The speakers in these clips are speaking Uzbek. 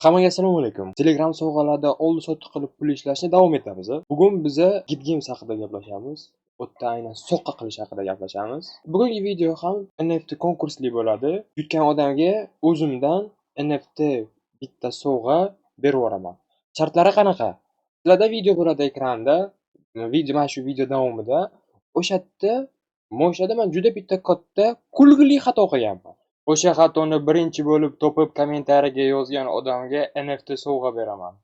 Hammaga assalomu alaykum. Telegram sovg'alarda oldi-sotdi qilib pul ishlashni davom etamiz. Bugun biza Getgems haqida gaplashamiz. U yerda aynan soqqa qilish haqida gaplashamiz. Bugungi video ham NFT konkursli bo'ladi. Yutgan odamga o'zimdan NFT bitta sovg'a berib yuboraman. Shartlari qanaqa? Sizlarda video bo'ladi ekranda. Video mana shu video davomida o'sha yerda o'shada man juda bitta katta kulgili xato qilganman. O'sha xatoni birinchi bo'lib topib, kommentariyaga yozgan odamga NFT sovg'a beraman.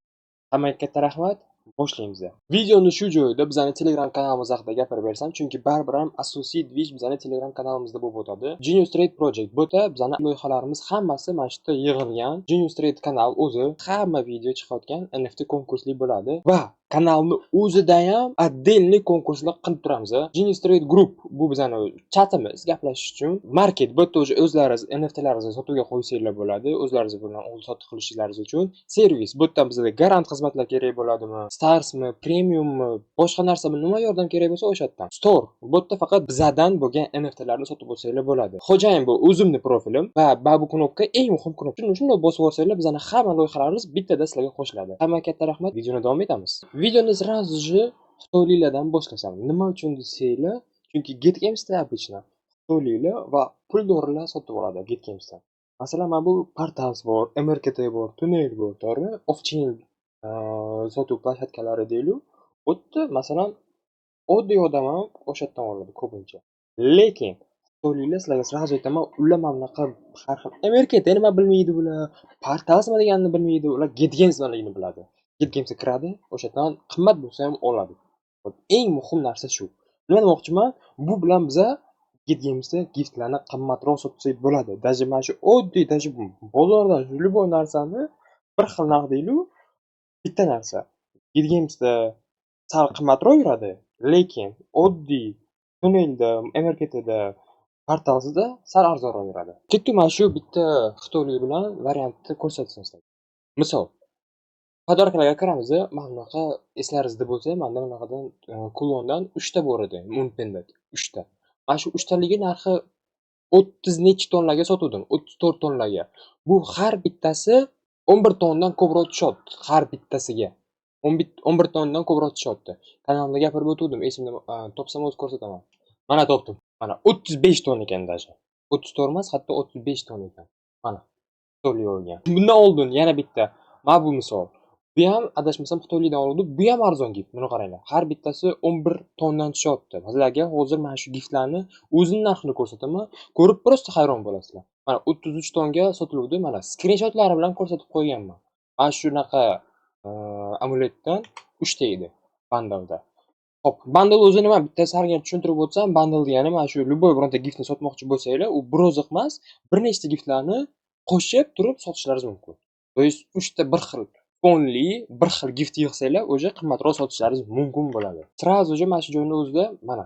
Hammaga katta rahmat. Boshlaymiz. Videoni shu joyida bizani Telegram kanalimiz haqida gapirib bersam, chunki baribir ham asosiy движ bizani Telegram kanalimizda bo'lib o'tadi. Genius Trade Project. Bu yerda bizani loyihalarimiz hammasi mana shu yerda yig'ilgan. Genius Trade kanal o'zi hamma video chiqayotgan NFT konkursli bo'ladi va kanalni o'zida ham отдельный konkurslar qilib turamiz. Genius Trade Group bu bizani chatimiz gaplashish uchun. Market, bu yerda уже o'zlaringiz NFTlaringizni sotuvga qo'ysanglar bo'ladi, o'zlaringiz bilan oldi-sotdi qilishingiz uchun. Servis, bu yerdan bizga garant xizmatlar kerak bo'ladimi, Starsmi, Premiummi, boshqa narsami, nima yordam kerak bo'lsa, o'sha yerdan. Store, bu yerda faqat bizadan bo'lgan NFTlarni sotib olsanglar bo'ladi. Xo'jayin, bu o'zimni profilim va bu knopka eng muhim knopka. Shuni shundoq bosib olsanglar, bizani hamma loyihalarimiz bittada sizlarga qo'shiladi. Hammaga katta rahmat. Videoni davom etamiz. Videoni сразу же xitoyliklardan boshlasam. Nima uchun desanglar, chunki Getgemsda обычно xitoyliklar va puldorlar sotib oladi Getgemsdan. Masalan, mana bu Portals bor, MRKT bor, Tunnel bor, to'g'rimi? Off-chain sotuv площадка lari deylik. U yerda, masalan, oddiy odam ham o'sha yerdan oladi ko'pincha. Lekin xitoyliklar, sizlarga сразу aytaman, ular mana bunaqa har xil MRKT nima bilmaydi bular, Portals nima deganini bilmaydi, ular Getgems nimaligini biladi. Getgemsga kiradi, o'sha yerdan qimmat bo'lsa ham oladi. Eng muhim narsa shu. Nima demoqchiman? Bu bilan biza Getgemsda giftlarni qimmatroq sotsak bo'ladi. Даже mana shu oddiy, даже bozordan любой narsani bir xil narx deylik, bitta narsa. Getgemsda sal qimmatroq yuradi, lekin oddiy Tunnelda, MRKTda, Portalsda sal arzonroq yuradi. Ketdik, mana shu bitta xitoylik bilan variantni ko'rsatsin sizlarga. Misol, подарка larga kiramiz, mana bunaqa eslaringizda bo'lsa, manda bunaqadan кулон dan 3 ta bor edi, Moon Pendant 3 ta. Mana shu 3 taligi narxi 30 nechi tonlarga sotuvdim, 34 tonlarga. Bu har bittasi 11 tondan ko'proq tushyapti har bittasiga. 11 tondan ko'proq tushyapti. Kanalimda gapirib o'tuvdim, esimda topsam o'zi ko'rsataman. Mana, topdim. Mana, 35 ton ekan даже. 34 emas, hatto 35 ton ekan. Mana, xitoylik olgan. Bundan oldin yana bitta mana bu misol. Bu ham, adashmasam, xitoylikdan oluvdi. Bu ham arzon gift. Buni qaranglar. Har bittasi 11 tondan tushyapti. Sizlarga hozir mana shu giftlarni o'zini narxini ko'rsataman. Ko'rib, просто hayron bo'lasizlar. Mana, 33 tonga sotiluvdi. Mana, skrinshotlari bilan ko'rsatib qo'yganman. Mana shunaqa amuletdan 3 ta edi bundleda. Xo'p, bundle o'zi nima? Bitta salgina tushuntirib o'tsam, bundle degani mana shu любой bironta giftni sotmoqchi bo'lsanglar, u bir o'zi emas, bir nechta giftlarni qo'shib turib sotishlaringiz mumkin. То есть 3 ta bir xil fonli, bir xil gift yig'sanglar, уже qimmatroq sotishlaringiz mumkin bo'ladi. Сразу же mana shu joyni o'zida, mana,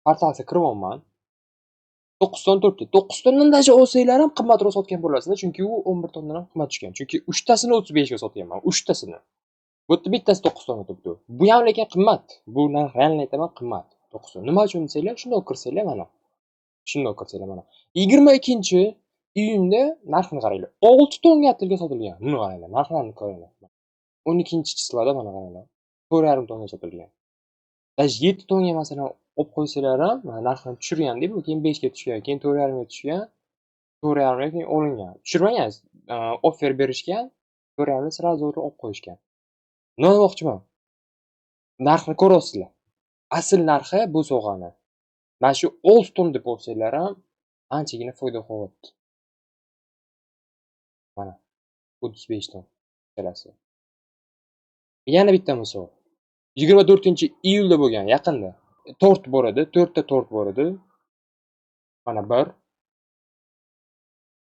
Portalsga kiryapman. 9 ton turibdi. 9 tondan даже olsanglar ham qimmatroq sotgan bo'lasizlar, chunki u 11 tondan ham qimmat tushgan. Chunki 3 tasini 35 ga sotganman, 3 tasini. Bu yerda bittasi 9 tonga turibdi. Bu ham lekin qimmat. Bu narx, реально aytaman, qimmat. 9 ton. Nima uchun desanglar, shundoq kirsanglar, mana. Shundoq kirsanglar, mana. 22-iyunda narxini qaranglar. 6 tonga atirga sotilgan. Buni qaranglar, narxlarni qaranglar. 12-число da, mana, qaranglar. 4,5 tonga sotilgan. Даже 7 tonga, masalan, olib qo'ysalar ham, mana, narxini tushirganda bu, keyin 5 ga tushgan, keyin 4,5 ga tushgan, 4,5 ga keyin olingan. Tushirmagan, offer berishgan, 4,5 ga сразу olib qo'yishgan. Nima demoqchiman? Narxni ko'ryapsizlar. Asl narxi bu sovg'ani. Mana shu 6 ton deb olsanglar ham anchagina foyda qolyapti. Mana, 35 ton ikkalasi. Yana bitta misol. 24-iyulda bo'lgan, yaqinda. Tort bor edi, 4 ta tort bor edi. Mana 1.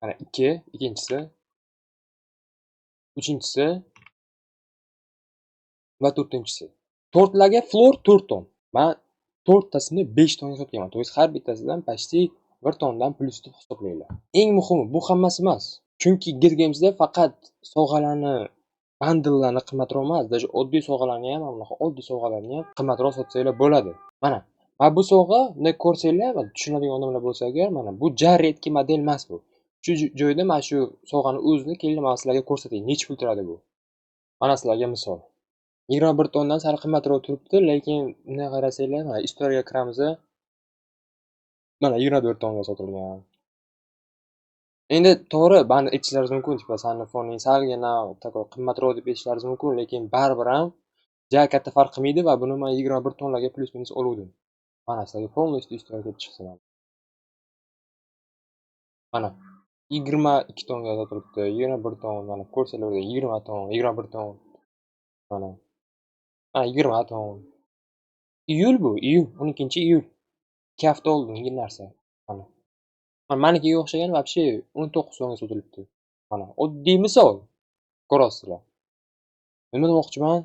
Mana 2, ikkinchisi. Uchinchisi va to'rtinchisi. Tortlarga floor 4 ton. Man to'rttasini 5 tonga sotganman. То есть har bittasidan почти 1 tondan plyus deb hisoblanglar. Eng muhimi, bu hammasi emas. Chunki Getgemsda faqat sovg'alarni, bundlelarni qimmatroq emas, даже oddiy sovg'alarni ham, mana bunaqa oddiy sovg'alarni ham qimmatroq sotsanglar bo'ladi. Mana, mana bu sovg'ani ko'rsanglar, tushunadigan odamlar bo'lsa agar, mana bu ja редкий model emas bu. Shu joyda mana shu sovg'ani o'zini kelin man sizlarga ko'rsatay, nechi pul turadi bu. Mana sizlarga misol. 21 tondan sal qimmatroq turibdi, lekin bunday qarasanglar, mana istoriyaga kiramiz. Mana 24 tonga sotilgan. Endi to'g'ri, bani aytishlaringiz mumkin, типа sani foning salgina такой qimmatroq deb aytishlaringiz mumkin, lekin baribir ham ja katta farq qilmaydi va buni man 21 tonlarga плюс-минус oluvdim. Mana sizlarga полностью история kelib chiqsin. Mana 22 tonga sotilibdi, 21 ton, mana ko'rsanglar bo'ladi, 20 ton, 21 ton. Mana. Mana 20 ton. Iyul bu, iyul, 12-iyul. 2 hafta oldingi narsa. Mana. Mana manikiga o'xshagan вообще 19 tonga sotilibdi. Mana oddiy misol. Ko'rasizlar. Nima demoqchiman?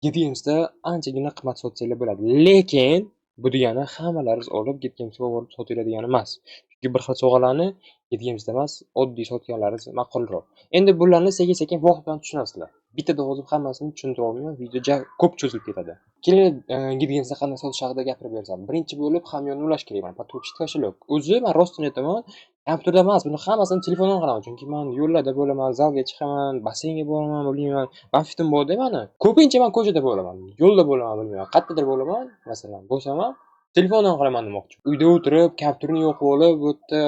Getgemsda anchagina qimmat sotsanglar bo'ladi. Lekin bu degani hammalaringiz olib Getgemsga borib sotinglar degani emas. Chunki bir xil sovg'alarni Getgemsda emas, oddiy sotganlaringiz ma'qulroq. Endi bularni sekin-sekin vaqt bilan tushunasizlar. Bittada hozir hammasini tushuntira olmayman, video ja ko'p cho'zilib ketadi. Keling, Getgemsda qanday sotish haqida gapirib bersam. Birinchi bo'lib hamyonni ulash kerak mana подключить кошелек. O'zi men rostini aytaman, kompyuterda emas, buni hammasini telefondan qilaman. Chunki men yo'llarda bo'laman, zalga chiqaman, basseynga boraman, bilmayman. Banfitim borda mani. Ko'pincha men ko'chada bo'laman, yo'lda bo'laman, bilmayman, qayerdadir bo'laman, masalan, bo'lsam ham telefondan qilaman demoqchiman. Uyda o'tirib, kompyuterni yoqib olib, bu yerda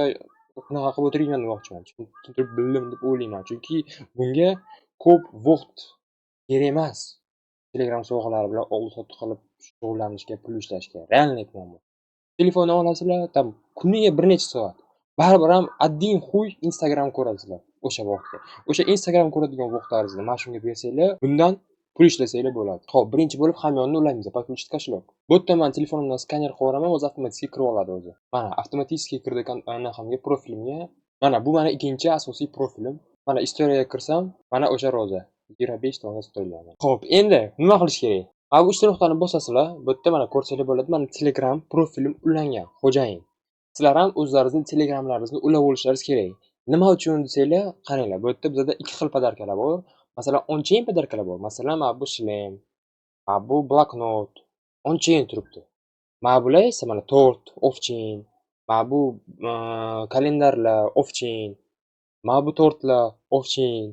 bunaqa qilib o'tirmayman demoqchiman. Tushuntirib bildim deb o'ylayman. Chunki bunga ko'p vaqt kerak emas. Telegram sovg'alari bilan oldi-sotdi qilib shug'ullanishga, pul ishlashga. Реально aytyapman. Telefonni olasizlar, там kuniga bir necha soat. Baribir ham один хуй Instagram ko'rasizlar o'sha vaqtda. O'sha Instagram ko'radigan vaqtlaringizni mana shunga bersanglar, bundan pul ishlasanglar bo'ladi. Xo'p, birinchi bo'lib hamyonni ulaymiz. Подключить кошелек. Bu yerda man telefonimdan skaner qilib yuboraman, o'zi avtomatik kirib oladi o'zi. Mana avtomatik kirdi anaqamga, profilimga. Mana bu mani ikkinchi asosiy profilim. Mana istoriyaga kirsam, mana o'sha roza 25 tonga sotilgan. Xo'p, endi nima qilish kerak? Mana bu uchta nuqtani bosasizlar, bu yerda mana ko'rsanglar bo'ladi, mana Telegram profilim ulangan, xo'jayin. Sizlar ham o'zlaringizni Telegramlaringizni ulab olishlaringiz kerak. Nima uchun desanglar, qaranglar, bu yerda bizada ikki xil подарка lar bor. Masalan, on-chain подарка lar bor. Masalan, mana bu шлем, mana bu bloknot on-chain turibdi. Mana bular esa mana tort off-chain, mana bu kalendarlar off-chain, mana bu tortlar off-chain.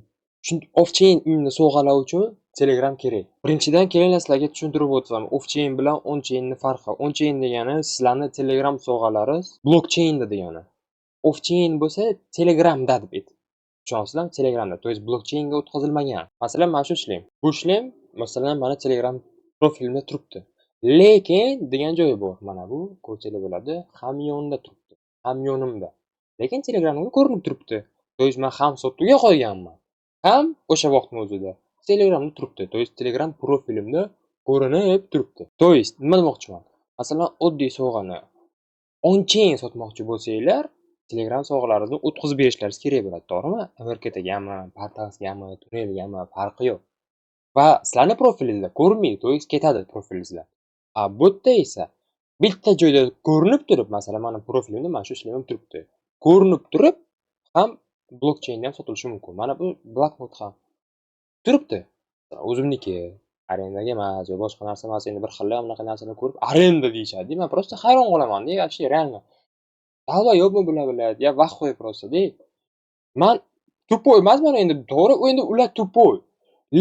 Off-chain именно sovg'alar uchun Telegram kerak. Birinchidan, kelinglar, sizlarga tushuntirib o'tsam, off-chain bilan on-chainni farqi. On-chain degani sizlarni Telegram sovg'alaringiz blokchainda degani. Off-chain bo'lsa Telegramda deb ayt. Tushunyapsizlarmi? Telegramda, то есть blokchainga o'tkazilmagan. Masalan, mana shu шлем. Bu шлем, masalan, mani Telegram profilimda turibdi. Lekin degan joyi bor. Mana bu ko'rsanglar bo'ladi, hamyonda turibdi. Hamyonimda. Lekin Telegramda ko'rinib turibdi. То есть men ham sotuvga qo'yganman, ham o'sha vaqtning o'zida Telegramda turibdi. То есть Telegram profilimda ko'rinib turibdi. То есть nima demoqchiman? Masalan, oddiy sovg'ani on-chain sotmoqchi bo'lsanglar, Telegram sovg'alaringizni o'tkazib berishlaringiz kerak bo'ladi, to'g'rimi? MRKTgami, Portalsgami, Tunnelgami, farqi yo'q. Va sizlarni profilingizda ko'rinmaydi, то есть ketadi profilingizda. A bu yerda esa bitta joyda ko'rinib turib, masalan, mani profilimda mana shu шлем im turibdi. Ko'rinib turib ham blokchainda ham sotilishi mumkin. Mana bu bloknot ham turibdi. O'zimniki, arendaga emas yo boshqa narsa emas. Endi bir xillar bunaqa narsalarni ko'rib arenda deyishadi. Man просто hayron qolaman-da, вообще реально. Долбоёб mi bular, блядь? Я в ахуе просто-da. Man тупой emasman endi, to'g'ri, endi ular тупой.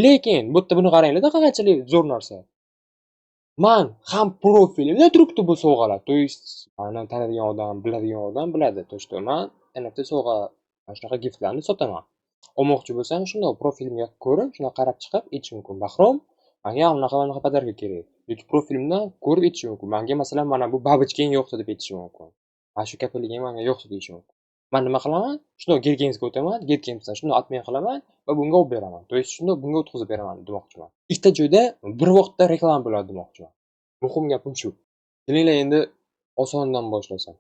Lekin bu yerda buni qaranglar-da, qanchalik zo'r narsa. Man ham profilimda turibdi bu sovg'alar. То есть mani taniydigan odam, biladigan odam biladi, то что man NFT sovg'a, mana shunaqa giftlarni sotaman. Olmoqchi bo'lsam, shundoq profilimga ko'rib, shundoq qarab chiqib aytish mumkin. Bahrom, manga bunaqa bunaqa подарка kerak. Yoki profilimdan ko'rib aytishi mumkin. Manga, masalan, mana bu бабочка ng yo'qdi deb aytishi mumkin. Mana shu kapiliging manga yo'qdi deyishi mumkin. Man nima qilaman? Shundoq Getgemsga o'taman, Getgemsdan shundoq отмен qilaman va bunga olib beraman. То есть shundoq bunga o'tkazib beraman demoqchiman. Ikkita joyda bir vaqtda reklama bo'ladi demoqchiman. Muhim gapim shu. Kelinglar, endi osondan boshlasam.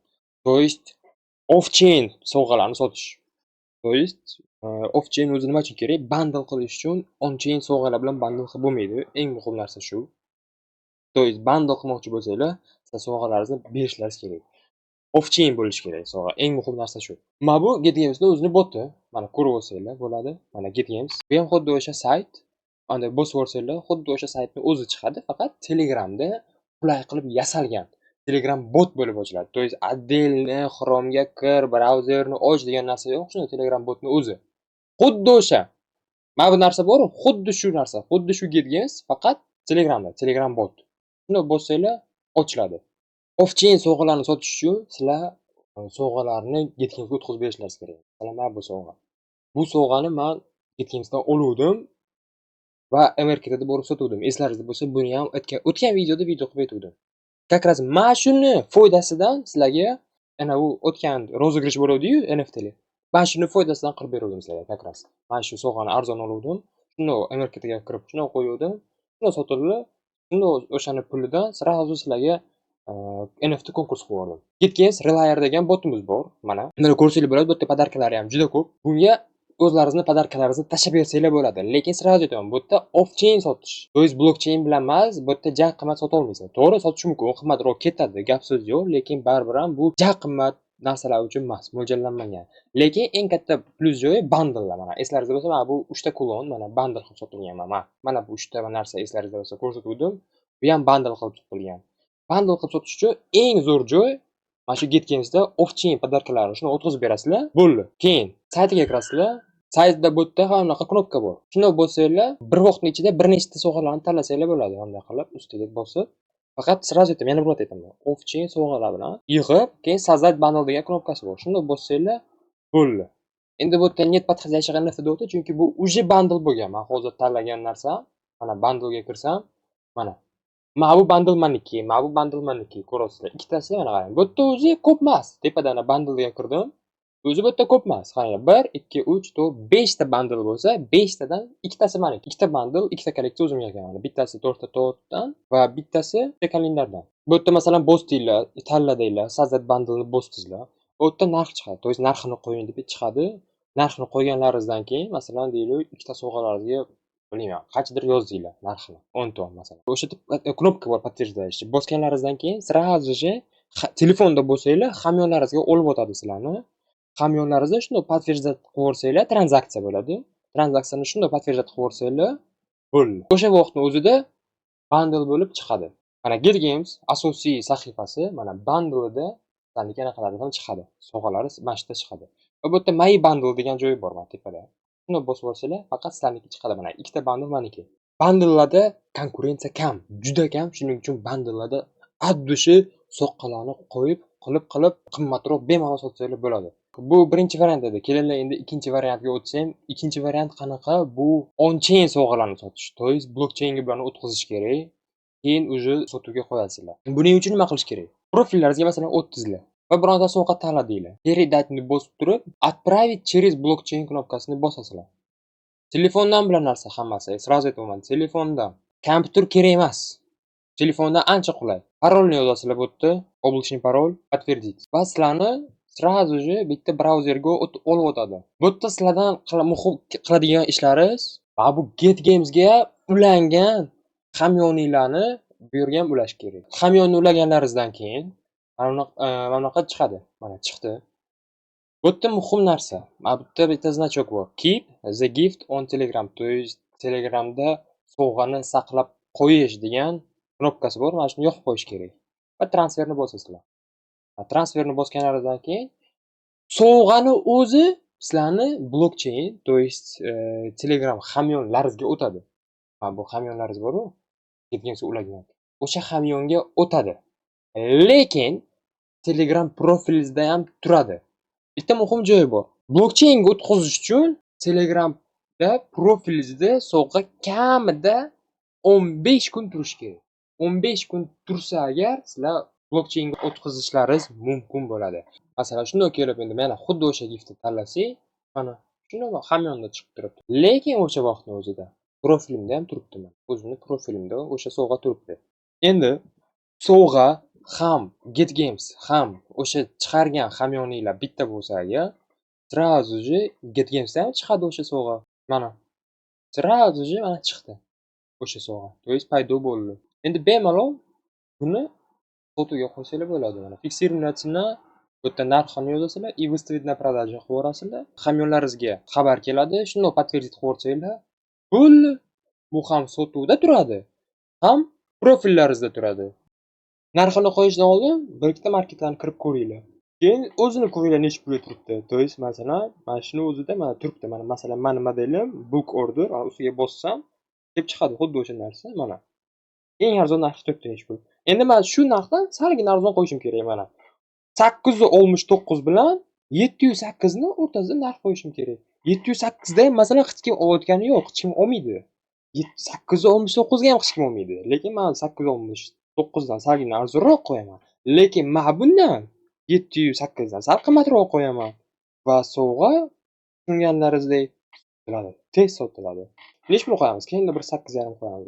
То есть off-chain sovg'alarni sotish. То есть off-chain o'zi nima uchun kerak? Bundle qilish uchun. On-chain sovg'alar bilan bundle qilib bo'lmaydi. Eng muhim narsa shu. То есть bundle qilmoqchi bo'lsanglar, sizlar sovg'alaringizni berishlaringiz kerak. Off-chain bo'lishi kerak sovg'a. Eng muhim narsa shu. Mana bu Getgemsni o'zini boti. Mana ko'rib olsanglar bo'ladi. Mana Getgems. Bu ham xuddi o'sha sayt. Unda bosib yuborsanglar, xuddi o'sha saytni o'zi chiqadi, faqat Telegramda qulay qilib yasalgan. Telegram bot bo'lib ochiladi. То есть отдельно Chrome'ga kir, brauzerni och degan narsa yo'q, shunda Telegram botni o'zi. Xuddi o'sha. Mana bu narsa bor-u, xuddi shu narsa, xuddi shu Getgems, faqat Telegramda, Telegram bot. Shuni bossanglar, ochiladi. Off-chain sovg'alarni sotish uchun sizlar sovg'alarni Getgemsga o'tkazib berishlaringiz kerak. Masalan, mana bu sovg'a. Bu sovg'ani man Getgemsdan oluvdim va MRKTda borib sotuvdim. Eslaringizda bo'lsa, buni ham o'tgan videoda video qilib aytuvdim. Как раз mana shuni foydasidan sizlarga ana u o'tgan розыгрыш bo'luvdi-yu NFTli. Mana shuni foydasidan qilib beruvdim sizlarga как раз. Mana shu sovg'ani arzon oluvdim. Shuni MRKTga kirib, shuni qo'yuvdim. Shuni sotildi. Shuni o'shani pulidan сразу sizlarga NFT konkurs qilib yubordim. Getgems Relayer degan botimiz bor. Mana. Mana, ko'rsanglar bo'ladi, bu yerda подарка lari ham juda ko'p. Bunga o'zlaringizni подарка laringizni tashlab bersanglar bo'ladi. Lekin сразу aytaman, bu yerda off-chain sotish. То есть blockchain bilan emas, bu yerda ja qimmat sota olmaysan. To'g'ri, sotish mumkin, qimmatroq ketadi, gap so'z yo'q, lekin baribir ham bu ja qimmat narsalar uchun emas, mo'ljallanmagan. Lekin eng katta plyus joyi bundlelar mana. Eslaringizda bo'lsa, mana bu 3 ta klon mana bundle qilib sotilgan mana. Mana bu 3 ta narsa, eslaringizda bo'lsa, ko'rsatuvdim. Bu ham bundle qilib sotilgan. Bundle qilib sotish uchun eng zo'r joy mana shu Getgemsda off-chain подарка larni shuni o'tkazib berasizlar, bo'ldi. Keyin saytiga kirasizlar. Saytda bu yerda mana bunaqa knopka bor. Shuni bossanglar, bir vaqtning ichida bir nechta sovg'alarni tanlasanglar bo'ladi. Bunday qilib ustiga bosib, faqat сразу aytaman, yana bir marta aytaman. Off-chain sovg'alar bilan yig'ib, keyin "Создать bundle" degan knopkasi bor. Shuni bossanglar, bo'ldi. Endi bu yerda "Нет подходящих NFT" deyapti, chunki bu уже bundle bo'lgan. Men hozir tanlagan narsam, mana bundle'ga kirsam, mana. Mana bu bundle maniki, mana bu bundle maniki, ko'ryapsizlar. Ikkitasi, mana qarang. Bu yerda o'zi ko'p emas. Tepada ana bundle'ga kirdim. O'zi bu yerda ko'p emas. Qaranglar, 1, 2, 3, 4, 5 ta bundle bo'lsa, 5 tadan ikkitasi maniki. Ikkita bundle, ikkita kolleksiya o'zimga ekan. Mana bittasi to'rtta tortdan va bittasi kalendardan. Bu yerda, masalan, bosdinglar, tanladinglar, "Создать bundle" bosdingizlar. U yerda narx chiqadi. То есть narxini qo'ying deb chiqadi. Narxini qo'yganlaringizdan keyin, masalan, deylik, ikkita sovg'alaringizga, bilmayman, qanchadir yozdinglar narxini. 10 ton, masalan. O'sha yerda knopka bor, подтверждающий. Bosganlaringizdan keyin сразу же telefonda bo'lsanglar, hamyonlaringizga olib o'tadi sizlarni. Hamyonlaringizda shundoq подтверждать qilib yuborsanglar, tranzaksiya bo'ladi. Tranzaksiyani shundoq подтверждать qilib yuborsanglar, bo'ldi. O'sha vaqtni o'zida bundle bo'lib chiqadi. Mana Getgames asosiy sahifasi, mana bundle'ida sizlarniki anaqalari ham chiqadi. Sovg'alari mana shu yerda chiqadi. Va bu yerda "Мои bundle" degan joyi bor mana tepada. Shuni bosib olsanglar, faqat sizlarniki chiqadi. Mana ikkita bundle maniki. Bundlelarda konkurensiya kam, juda kam. Shuning uchun bundlelarda от души soqqalarni qo'yib, qilib qilib qimmatroq bemalol sotsanglar bo'ladi. Bu birinchi variant edi. Kelinglar, endi ikkinchi variantga o'tsam. Ikkinchi variant qanaqa? Bu on-chain sovg'alarni sotish. То есть blokchainga bularni o'tkazish kerak. Keyin уже sotuvga qo'yasizlar. Buning uchun nima qilish kerak? Profillaringizga, masalan, o'tdingizlar va bironta sovg'a tanladinglar. "Передать" ni bosib turib, "Отправить через блокчейн" knopkasini bosasizlar. Telefondan bular narsa hammasi. Сразу aytaman, telefondan. Kompyuter kerak emas. Telefondan ancha qulay. Parolni yozasizlar bu yerda, облачный parol, "Подтвердить". Va sizlarni сразу же bitta brauzerga olib o'tadi. Bu yerda sizlardan muhim qiladigan ishlaringiz mana bu Getgamesga ulangan hamyoninglarni bu yerga ham ulash kerak. Hamyonni ulaganlaringizdan keyin mana bunaqa chiqadi. Mana, chiqdi. Bu yerda muhim narsa, mana bu yerda bitta значок bor. "Keep the gift on Telegram", то есть Telegramda sovg'ani saqlab qo'yish degan knopkasi bor. Mana shuni yoqib qo'yish kerak. Va transferni bosasizlar. Transferni bosganlaringizdan keyin sovg'ani o'zi sizlarni blokcheyn, то есть Telegram hamyonlaringizga o'tadi. Mana bu hamyonlaringiz bor-u, Getgamesga ulagan. O'sha hamyonga o'tadi. Lekin Telegram profilingizda ham turadi. Bitta muhim joyi bor. Blokcheynga o'tkazish uchun Telegramda profilingizda sovg'a kamida 15 kun turishi kerak. 15 kun tursa agar, sizlar blokcheynga o'tkazishlaringiz mumkin bo'ladi. Masalan, shundoq kelib endi mana xuddi o'sha giftni tanlasak, mana shundoq hamyonda chiqib turibdi. Lekin o'sha vaqtni o'zida profilimda ham turibdi mana. O'zimni profilimda o'sha sovg'a turibdi. Endi sovg'a ham Getgames, ham o'sha chiqargan hamyoninglar bitta bo'lsa agar, сразу же Getgamesda ham chiqadi o'sha sovg'a. Mana. Сразу же mana chiqdi o'sha sovg'a. То есть paydo bo'ldi. Endi bemalol buni sotuvga qo'ysanglar bo'ladi. Mana, фиксированная цена, bu yerda narxini yozasizlar и "Выставить на продажу" qilib yuborasizlar. Hamyonlaringizga xabar keladi. Shundoq подтвердить qilib yuborsanglar, bo'ldi. Bu ham sotuvda turadi, ham profillaringizda turadi. Narxini qo'yishdan oldin bir ikkita marketlarni kirib ko'ringlar. Keyin o'zini ko'ringlar, nechi pulga turibdi. То есть, masalan, mana shuni o'zida mana turibdi. Mana, masalan, mani modelim book order, ustiga bossam, kelib chiqadi xuddi o'sha narsa, mana. Eng arzon narxi turibdi nechi pul. Endi man shu narxdan salgina arzon qo'yishim kerak, mana. 869 bilan 708 ni o'rtasida narx qo'yishim kerak. 708 da ham, masalan, hech kim olayotgani yo'q, hech kim olmaydi. 869 ga ham hech kim olmaydi. Lekin man 869 dan salgina arzonroq qo'yaman. Lekin man bundan 708 dan sal qimmatroq qo'yaman. Va sovg'a tushunganlaringizdek sotiladi, tez sotiladi. Nechi pul qo'yamiz? Keyinda bir 8,5 qo'yamiz.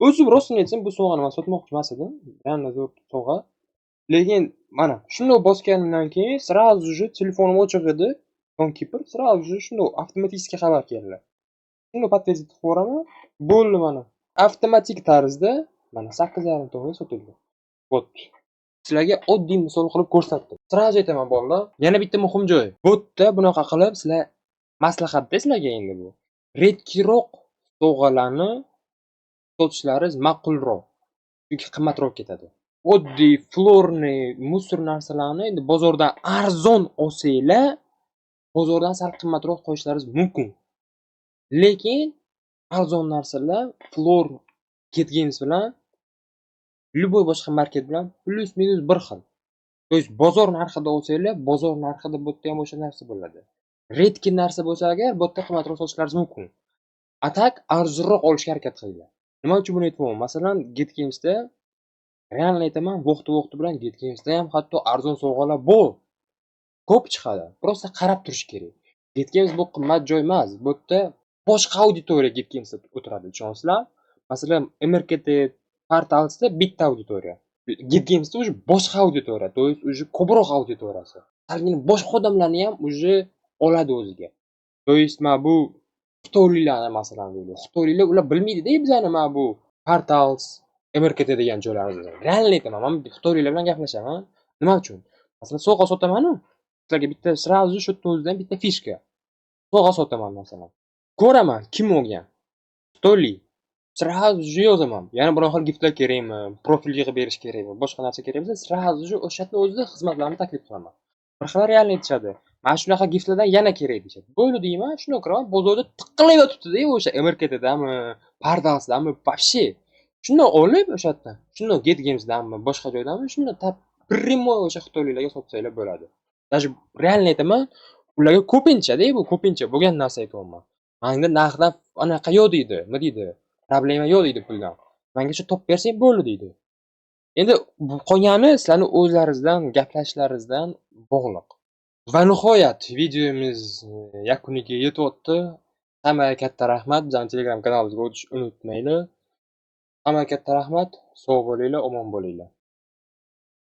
O'zim rostini aytsam, bu sovg'ani man sotmoqchi emas edim. Реально zo'r sovg'a. Lekin mana shundoq bosganimdan keyin сразу же telefonim ochiq edi. Tonkeeper сразу же shundoq avtomatik xabar keldi. Shundoq подтвердить qilib yuboraman. Bo'ldi, mana. Avtomatik tarzda mana 8,5 tonga sotildi. Вот. Sizlarga oddiy misol qilib ko'rsatdim. Сразу aytaman, bolalar, yana bitta muhim joy. Bu yerda bunaqa qilib sizlar, maslahatda sizlarga endi bu. Редкий roq sovg'alarni sotishlaringiz ma'qulroq. Chunki qimmatroq ketadi. Oddiy флорный, мусор narsalarni endi bozordan arzon olsanglar, bozordan sal qimmatroq qo'yishlaringiz mumkin. Lekin arzon narsalar Floor, Getgames bilan, любой boshqa market bilan плюс-минус bir xil. То есть bozor narxida olsanglar, bozor narxida bu yerda ham o'sha narsa bo'ladi. Редкий narsa bo'lsa agar, bu yerda qimmatroq sotishlaringiz mumkin. А так arzonroq olishga harakat qilinglar. Nima uchun buni aytyapman? Masalan, Getgamesda, реально aytaman, vaqti-vaqti bilan Getgamesda ham hatto arzon sovg'alar bor. Ko'p chiqadi. Просто qarab turish kerak. Getgames bu qimmat joy emas. Bu yerda boshqa auditoriya Getgamesda o'tiradi, tushunasizlar? Masalan, MRKT, Portalsda bitta auditoriya. Getgamesda уже boshqa auditoriya, то есть уже ko'proq auditoriyasi. Salgina boshqa odamlarni ham уже oladi o'ziga. То есть mana bu xitoyliklarni, masalan, deylik. Xitoyliklar, ular bilmaydi-da bizani mana bu Portals, MRKT degan joylarimizni. Реально aytaman, man xitoyliklar bilan gaplashaman. Nima uchun? Masalan, sovg'a sotaman-u, sizlarga bitta сразу shu yerda o'zidan bitta фишка. Sovg'a sotaman, masalan. Ko'raman, kim olgan. Xitoylik. Сразу же yozaman. Yana biror xil giftlar kerakmi, profil yig'ib berish kerakmi, boshqa narsa kerak bo'lsa, сразу же o'sha yerni o'zida xizmatlarni taklif qilaman. Bir xil реально aytishadi. Mana shunaqa giftlardan yana kerak deyishadi. Bo'ldi deyman, shundoq kiraman, bozorda tiqilib yotibdi-da o'sha MRKTdami, Portalsdami, вообще. Shundoq olib o'sha yerdan, shundoq Getgamesdanmi, boshqa joydanmi, shundoq tap прямой o'sha xitoyliklarga sotsanglar bo'ladi. Даже реально aytaman, ularga ko'pincha-da, bu ko'pincha bo'lgan narsa aytyapman. Manga narxdan anaqa yo'q deydi, nima deydi, problema yo'q deydi puldan. Manga shu topib bersang bo'ldi deydi. Endi bu qolgani sizlarni o'zlaringizdan, gaplashishlaringizdan bog'liq. Va nihoyat videomiz yakuniga yetyapti. Hammaga katta rahmat. Bizani Telegram kanalimizga o'tishni unutmanglar. Hammaga katta rahmat. Sog' bo'linglar, omon bo'linglar.